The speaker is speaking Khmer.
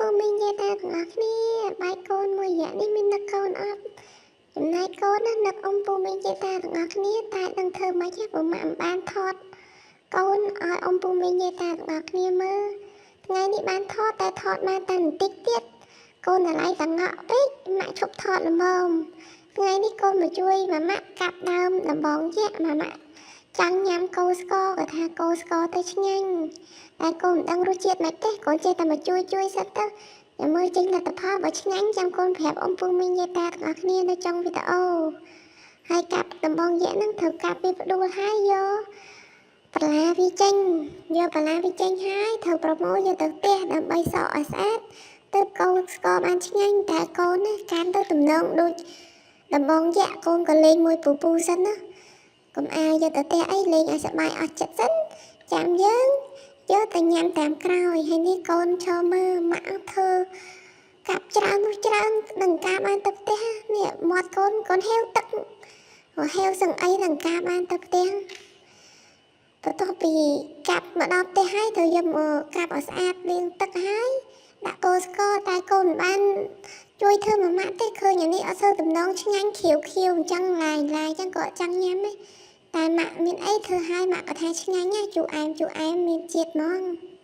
ពូមីងយាយតាទាំងអស់គ្នាបាយកូនមួយរយៈនេះមាននឹកកូនអត់ចំណែកកូនណានឹកអ៊ំពូមីងយាយតាទាំងអស់គ្នាតែដឹងធ្វើម៉េចទេព្រោះម៉ាក់មិនបានថតកូនឲ្យអ៊ំពូមីងយាយតាទាំងអស់គ្នាមើលថ្ងៃនេះបានថតតែថតបានតែបន្តិចទៀតកូនតម្លៃតងក់ពេកម៉ាក់ឈប់ថតល្មមថ្ងៃនេះកូនមកជួយម៉ាម៉ាក់កាប់ដើមដំបងយក្សម៉ាម៉ាក់ចង់ញ៉ាំកូរស្ករគាត់ថាកូរស្ករទៅឆ្ងាញ់តែកូនមិនដឹងរសជាតិម៉េចទេកូនចេះតែមកជួយជួយសិនទៅចាំមើលចេញលទ្ធផលបើឆ្ងាញ់ចាំកូនប្រាប់អ៊ំពូមីងយាយតាទាំងអស់គ្នានៅចុងវីដេអូហើយកាប់ដំបងយក្សហ្នឹងត្រូវកាប់វាផ្ដួលហើយយកបន្លាវាចេញយកបន្លាវាចេញហើយត្រូវប្រមូលយកទៅផ្ទះដើម្បីសក់ឲ្យស្អាតទើបកូរស្ករបានឆ្ងាញ់តែកូនណាកាន់ទៅទំនងដូចដំបងយក្សកូនក៏លេងមួយពូពូសិនណាកុំអាយយកទៅផ្ទះអីលេងឲ្យសប្បាយអស់ចិត្តសិនចាំយើងយកទៅញ៉ាំតាមក្រោយហើយនេះកូនឈរមើលម៉ាក់ធ្វើកាប់ច្រើននោះច្រើននឹងការបានទៅផ្ទះនេះមាត់កូនកូនហេវទឹកហេវសឹងអីនឹងការបានទៅផ្ទះបន្ទាប់ពីកាប់មកដល់ផ្ទះហើយត្រូវយកមកកាប់ឲ្យស្អាតលាងទឹកហើយដាក់កូរស្ករតែកូនមិនបានជួយធ្វើមួយម៉ាក់ទេឃើញអានេះអត់សូវទំនងឆ្ងាញ់ខៀវខៀវអញ្ចឹងឡាយឡាយអញ្ចឹងក៏អត់ចង់ញ៉ាំទេតែម៉ាក់មានអីធ្វើឲ្យម៉ាក់ក៏ថាឆ្ងាញ់ណាជូរអែមជូរអែមមានជាតិហ្មង។